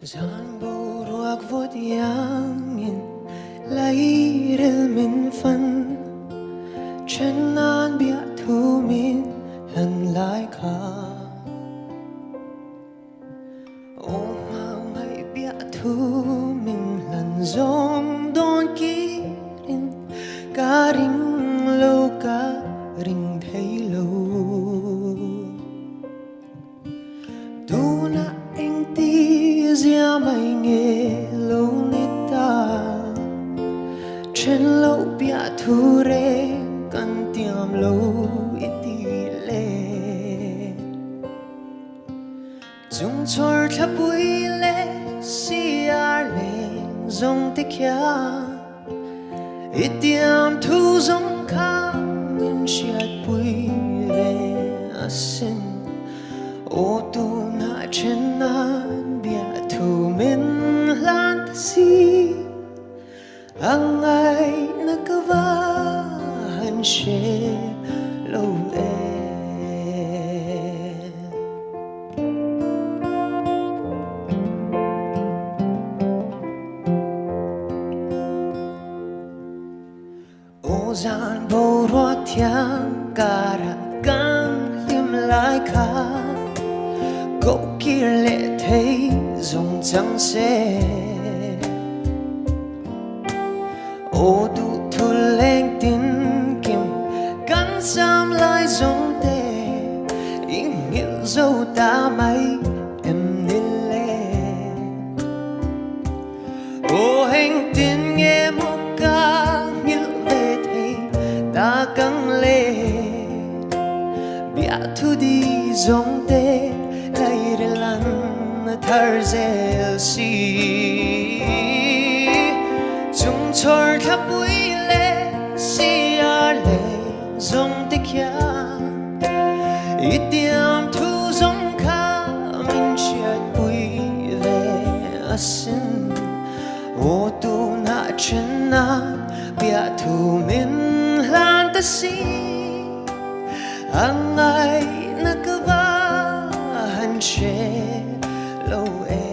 Zan boruak vawt iangin lairil min fan, Then nan biahthu min hlan lai kha. Aw hmau ngaih biahthu min hlan zawng dawn kirin ka ring lo ka ring thei lo. Tunah engtizia mai nge lo ni ta, Then loh biahthu reng kan tiam lo i ti le. Chung chhawr thlapui leh siar leng zawng te khian i tiam thu zawng kha min hriatpui ve asin. Aw tunah then nan biahthu min hlan ta si, a ngaihna ka va han hre lo e. Aw zan boruak thiang karah kan hlim lai kha, koh kir leh thei zawng chang se. Aw duhthu leng tin kim kan sam lai zawng te, i nghilh zo ta mai em ni le. Aw engtin nge maw ka nghilh ve thei ta kang le, Biahthu di zawng te lairel an thar zel si. Chung chhawr thlapui leh siar leh zawng te khian i tiam thu zawng kha min hriatpui ve asin. Aw tunah then nan biahthu min hlan ta si, a ngaihna ka va han hre lo em.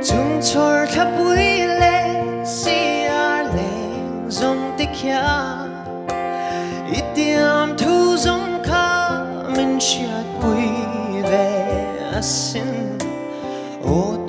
Chung chhawr thlapui leh siar leng zawng te khian i tiam thu zawng kha min hriatpui ve asin. Aw.